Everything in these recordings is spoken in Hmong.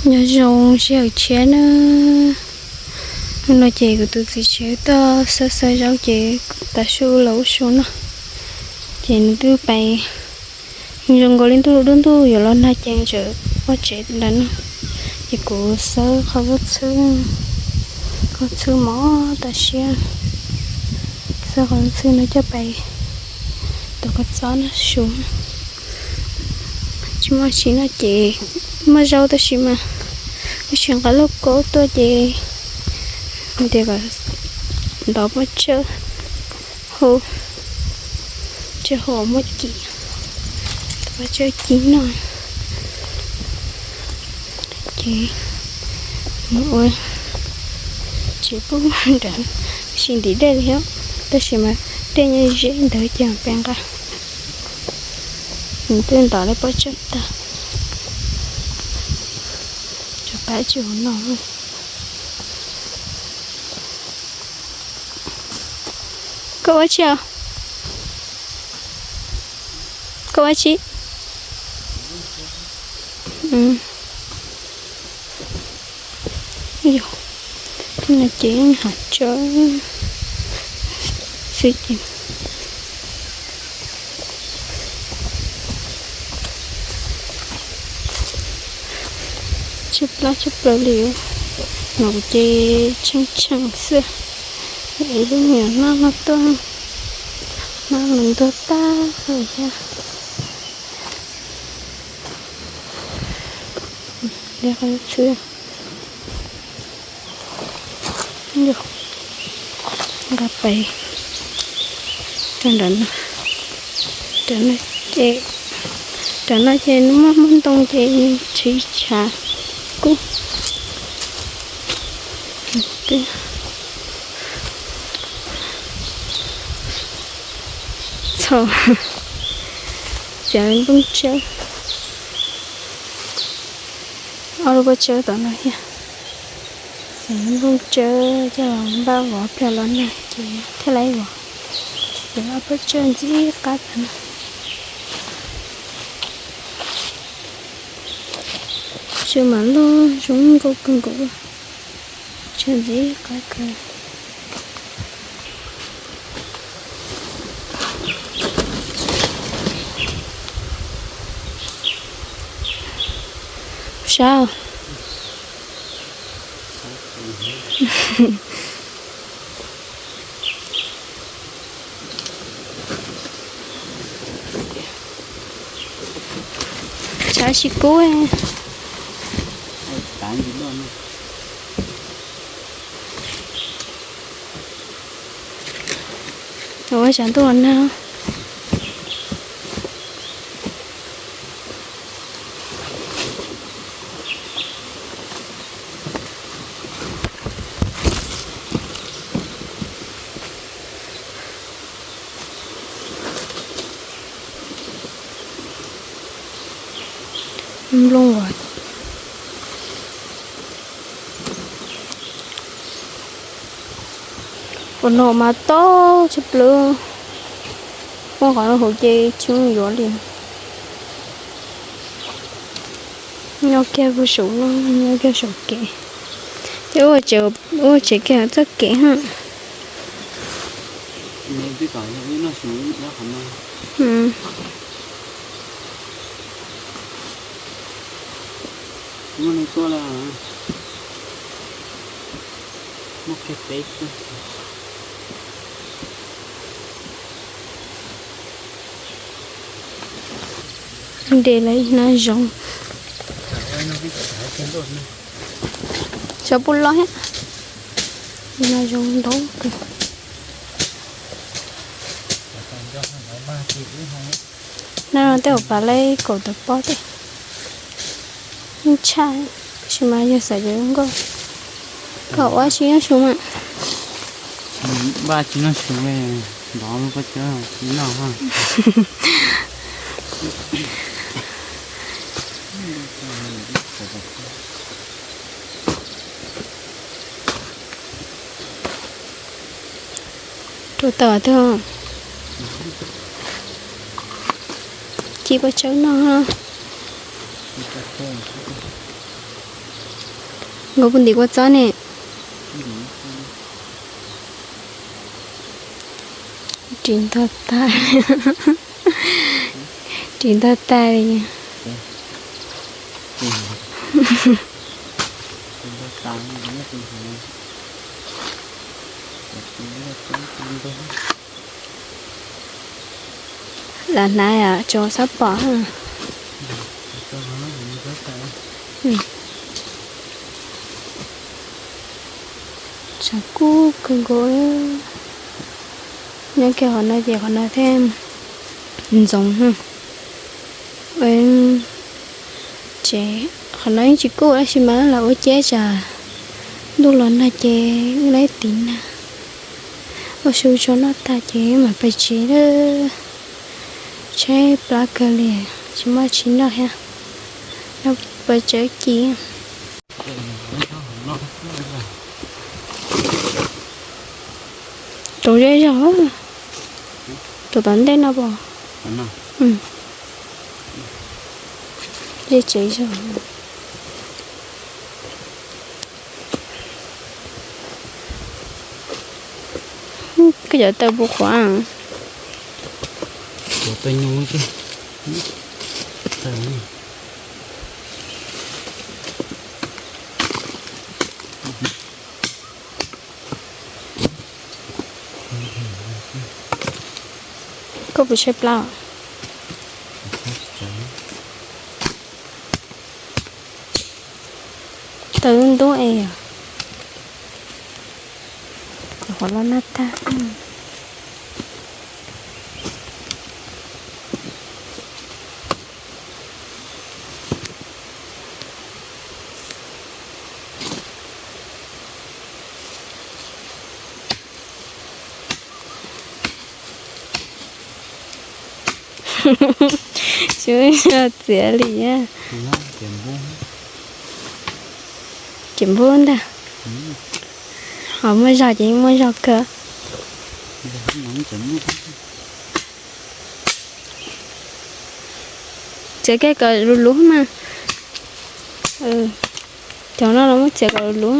Nyob zoo sij hawm tshiab na. Hnub no ces kuv tus txiv tshiab tuaj xawb xawb zaub ces tav su los ua su noj. Ces nws twb pais zoo nkaus li ntuj dub ntuj yuav los nag ces tseem ua tsev ntawm no. Ces kuv xawb qhov txhwb, qhov txhwb mos tas siab, xawb qhov txhwb no coj pais tom qhov txob noj su. Tsis muaj tsi noj ces muaj zaub tab sis mas kuv tsis nqa lauj kaub tuaj ces tias kom ntov poj tsawb hau, tsawb hau muaj cim, poj tsawb cim noj. Ces mus ua tsev pub nram, tsis ntim dej li os, tab sis mas dej nyob ze ntawd ces peb nqa. Nws twb ntov li poj tsawb tag, rov qab tsis ua no. Koj ua tsi os? Koj ua tsi? Yog, no ces hav tsawb xwb ces tshaib plab tshaib plaws li. No ces tsheej tsheej xwb. Es lub me nyuam noj no tuaj, noj los ntuag tag lawm thiab. Li qhov txhwb, nqa pais rau nram no, rau no ces, rau no ces muaj muaj ntoo ces tshav, tshav kub. Txhom, txiav nplooj tsawb, ob lub pob tsawb tom no thiab. Txiav nplooj tsawb coj los npaj vov pliag los nag ces thiaj li vov. Ces ob pob tsawb ntxim qab tas no. Tsawb mas loj zoo nkauj kawg nkaus, tsawb ntxim qab kawg. Sab. Tshav tsis kub. Ua tshav ntuj los nag. Nplooj as, ua no mas tob tshaj plaws, poob qhov no hauv ces tsis muaj yuav li. Nyob kiag puag saum no, nyob kiag saum kev, ces ua tsev kiag txoj kev ha. Nres lawv ib hnab zoov. Xyov puas loj thiab. Ib hnab zoov ntau kawg. Hnab no tej zaum pav li kaum tawm pob thiab. Yeej tshaj, tab sis mas yog xav cov zoo nkauj. Koj ua tsis noj su mas. Npaj tsis noj su, ntov lub pob tsawb tsis noj. Rau tau twg, ci pob tsawb noj. Nkawd puas ntim kua txob ne? Ris ntog tag, ris ntog tag li. Lam hnav tsuas xab pom. Tshav kub kawg nkaus. Nyob kiag qhov no ces qhov no thiaj ntxoov. Ces qhov no yeej tsis kub tab sis mas los ua ciab tsam ntuj los nag ces wb laib tiv nag. Ua su tso noj tag ces mam pais tsev lawm. Tshaib plab kawg li, tsis muaj tsis noj thiab. Nyob pais tsev ci. Rau zej zog, rau tom ntej no pom. Zej tsev zog. Koj cov taw puas qhuav? Koj puas tshaib plab? Taw ntub es yog qhov los nag tag. Tsis muaj zog txiav li. Ces npub ntag. Ho muaj zog ces yeej muaj zog kawg. Txiav kiag kom luv luv mas. Cov no los muab txiav kom luv luv.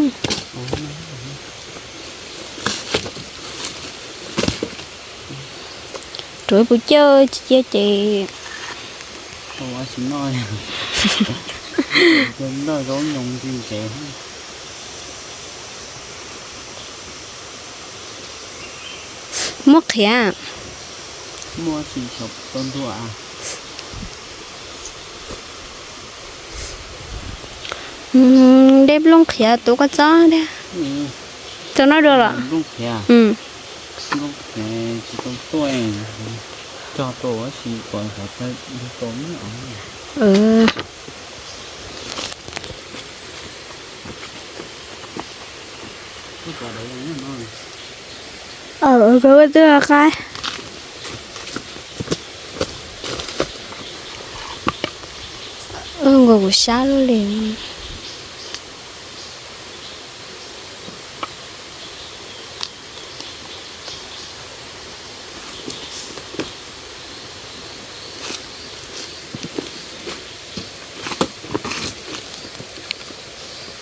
Rau ib puas ciaj tsis ciaj ces Muab qhiav. Dej nplooj qhiav tuav koj txob thiab. Tau noj dua los? Koj twb qaib. Nkaus kuv sab lub li.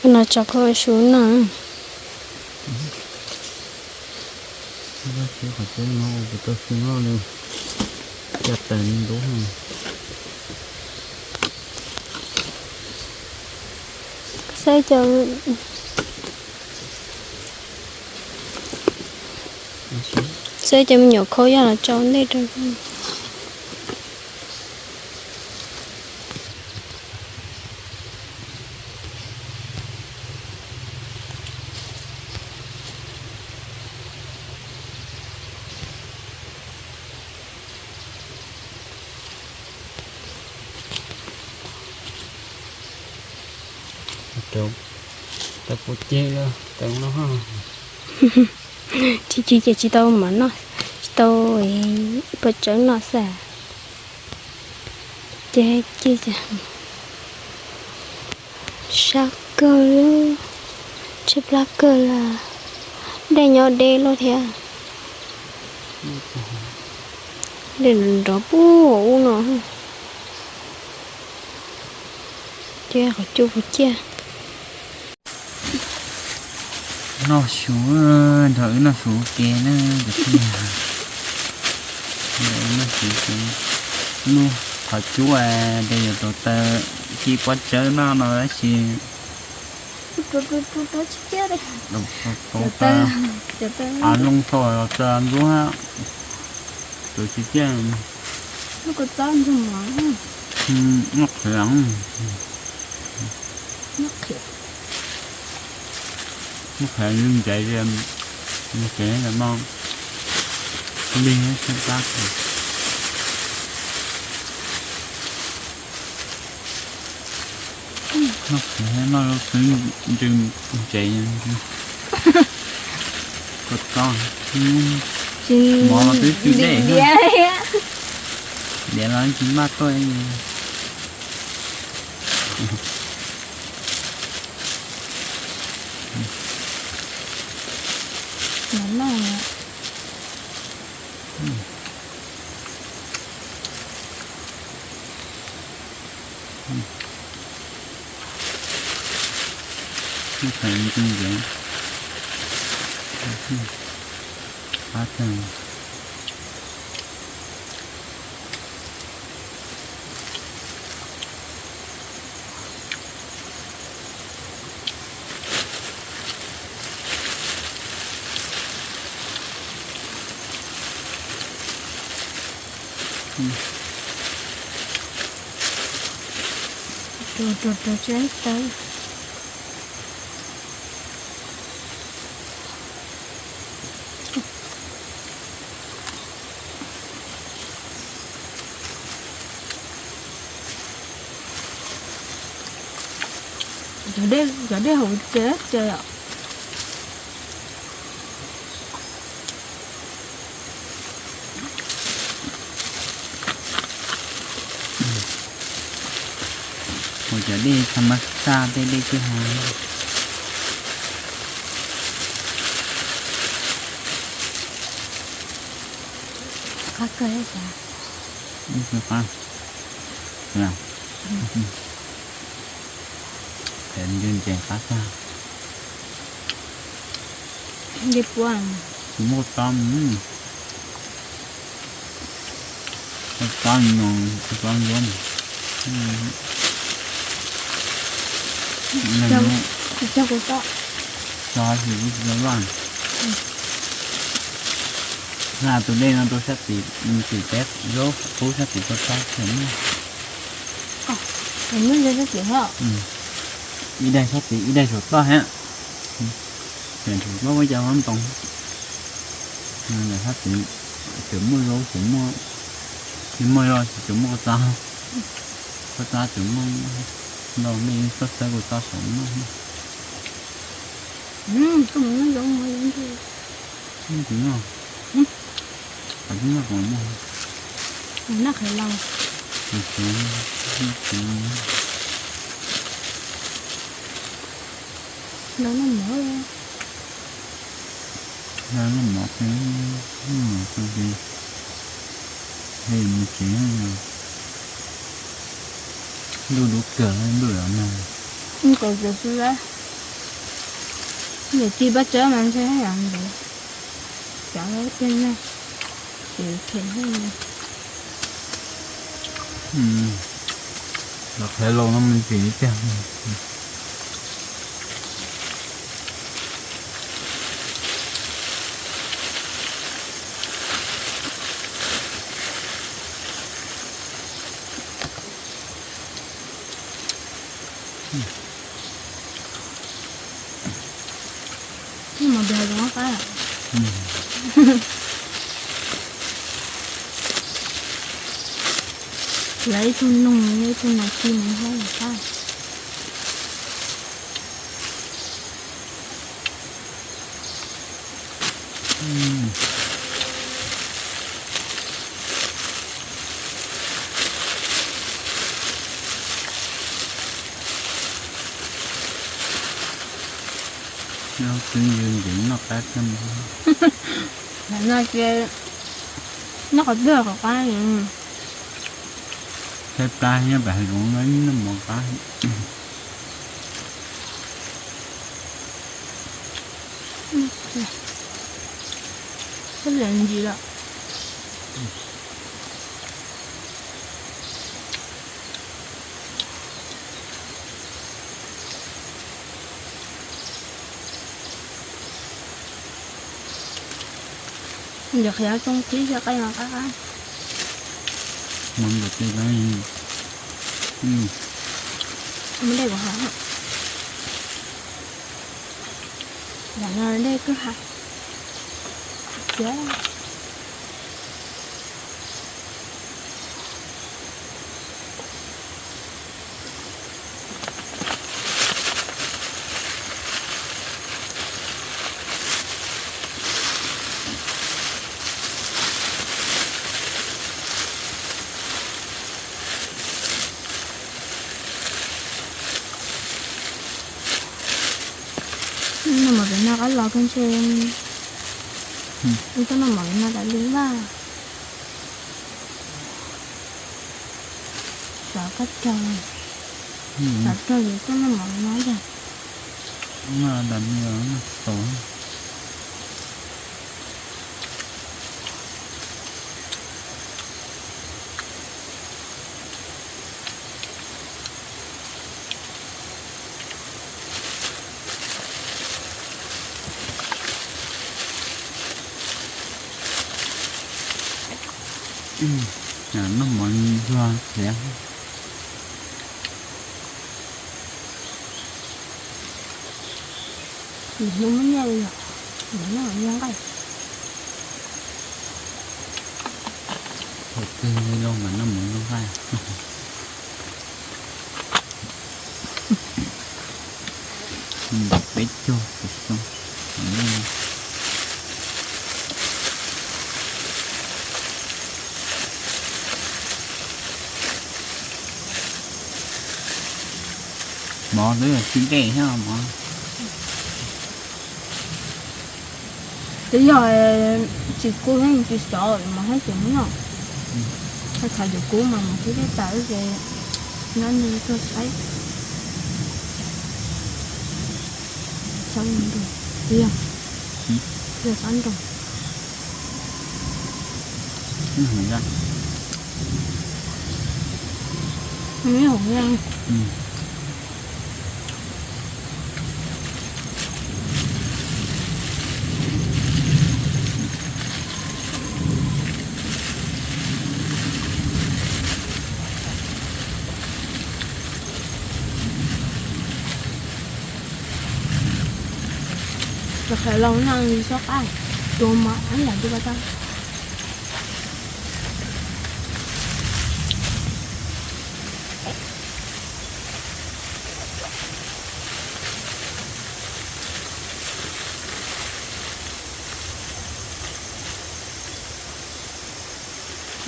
No tso koj su noj. Saib cov, saib cov me nyuam khau yog los tso ntej rau. Tsis ci ces tsis tau mam noj, tsis tau pov tsawb noj xwb. Ces ci, sab kawg, tshaib plab kawg li. Dej nyob deb luaj thiab. Dej nrov puag ub no. Ces qhov cub puas ciaj. Noj su, nrog wb noj su ua ke na. Noj su, lub qhov cub de yuav tau taw, ci pob tsawb noj no tab sis av looj thaum los txog ntxuav, txaus tsis ciaj. Noj qhiav, noj qhiav ntsev, ntsev no, lig sab qab. Noj qhiav noj xwb ntsev, ntsev. Kua txob, mov los twb tsis dej, diav los tsis npaj tuaj. Qab tag. Rau, rau, rau tseeb tawv. Cov dej, cov dej hauv ces ces yom. Ua cov dej tha mas xaj tej dej kwj ha. Qab kawg thiab. Qab, qab. Ntses qab tag. Kuv muaj tob, tob no, tob ntsuab. Tsis tau kuv tob. Tsis tau vaj. Hlais tus dej no rau sab tim, tim teb zaub qub sab tim toj tog. Ib daig sab tim ib daig saum toj thiab. Saum toj muaj cov hauv ntoo. Sab tim tseem muaj zaub, tseem muaj, tsis muaj zaub tseem muaj kua txob. Kua txob tseem muaj ntau, nej txhob xawb kua txob saum no. Kuv noj, kuv noj kuv noj qhiav lauj. Los noj mov, noj mov, noj mov xwb ces, nws tsev, ntuj dub kawg ntuj los nag. Niam tij pab tsawb mas ntshe yam ntawd, cov tej neeg ces phem. Los qhiav lauj no me ntsis tiag. Mov npia zoo qab. Lawv ib tug noog ib tug nas ci mus nyob qab. Noj xwb ntshe noj qab thiab. Lam no ces noj qhov twg qhov qab. Saib plab nyob pem hav zoov no noj mov qab. Sab liam ntsis lawm. Ntawm qhiav tsoo tib si qab qab qab. Muab dej kuv haus. Lam no dej kwj ha. Txiav. Noj mov pem no qab los kawg ntshe. Wb tuaj noj mov pem no tas li vaj. Cov kab raug, cov raug yuav tuaj noj mov pem no yog. Noj tas li noj tau. Noj mov ntsuag thiab. Hnub muaj nyiaj li yog, mas noj nyiaj nqaij. Thaum twg los mas noj mov noj nqaij. Peb caug xyoo. Mov twb tsis dej thiab mov. Twb yog tsis kub thiab tsis xyov mas hab tseem muab noj. Thaum tseem kub mas mus xyuas tej tas ces nyob nws tuaj saib. Xyov nroog, twb yog, twb yog xyov nroog. Nws hum yaj. Los qhia los no sob qab, tua mov ib yam li ko tau.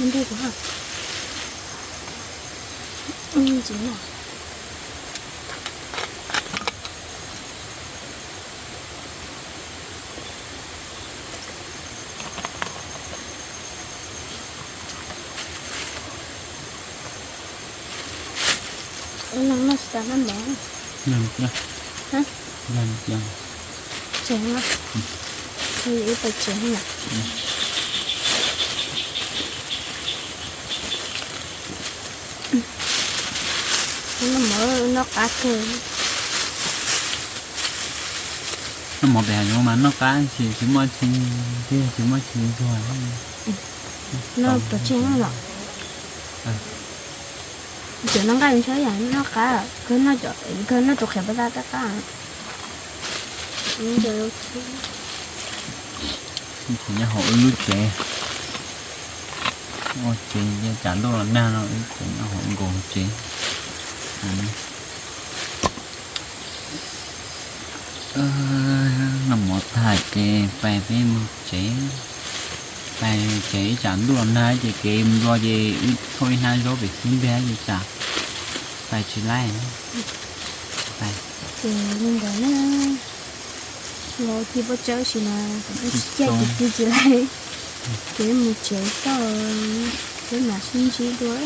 Ntej kuv ha. Ntxiv na. Ua no noj tsis tas noj mov. Tsev na. Ib pais tsev na. Noj mov noj qab kawg. Noj mov pem hav zoov mas noj qab tsis, tsis muaj tshee, tsis muaj tshee ntxuag. Noj pov tseg los. Cov noj nqaij ntshai yam noj qab, kawg noj tus qhiav paj tab tab qab. Nyob hauv wb lub tsev, ua tsev ces tsam ntuj los nag no wb tsev nyob hauv nkaus tsev. Noj mov tag ces pais peb mus tsev. Pais tsev ib tsam ntuj los nag ces kev mus dua ces wb thauj ib hnab zaub pem xub ntiag ces tsam pais tsis laib. Ces li ntawd na, los ci pob tsawb si mas kuv twb tsis caij kuv twb tsis laib. Ces mus tsev toj, peb mam sib ntsib dua.